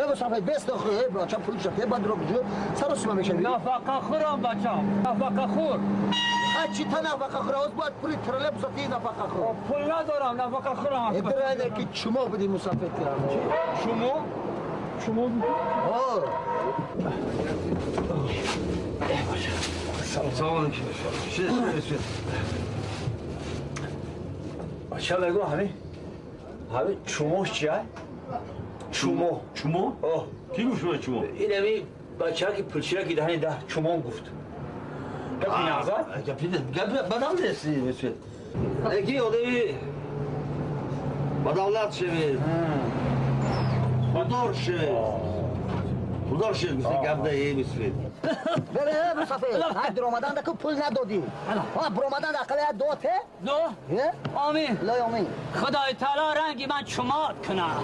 Мусафед, бес нохи, эй бача, пул шад, бад рог ҷо, саросима мешави. Нафақахӯрам, бачам, нафақахӯр. А чи та нафақахӯр? Оз бояд пули троллейбуса ти нафақахӯр. Пул надорам, нафақахӯрам. Эдирайне ки чумо буди, мусафед. Чумо? Чумо? О. Салом алейкум. Бача, мегӯ, ҳами чумош чия? Чумо. Чумо? Кӣ гуфт шумо чумо? Ин ҳами бача ки пулчира ки даҳани даҳ чумон гуфт. Гапи нағза? Гапи бадам нест, лекин одами ба давлат шавед, пулдор шавед. Пулдор шавед гуфта гап да мисвед. Бере, мусафед, ҳай дуромадан даку пул надодӣ. Ҳа, буромадан ақала як дуо те? Ду? Омин. Лой омин. Худои таоло ранги ман чумот кунад.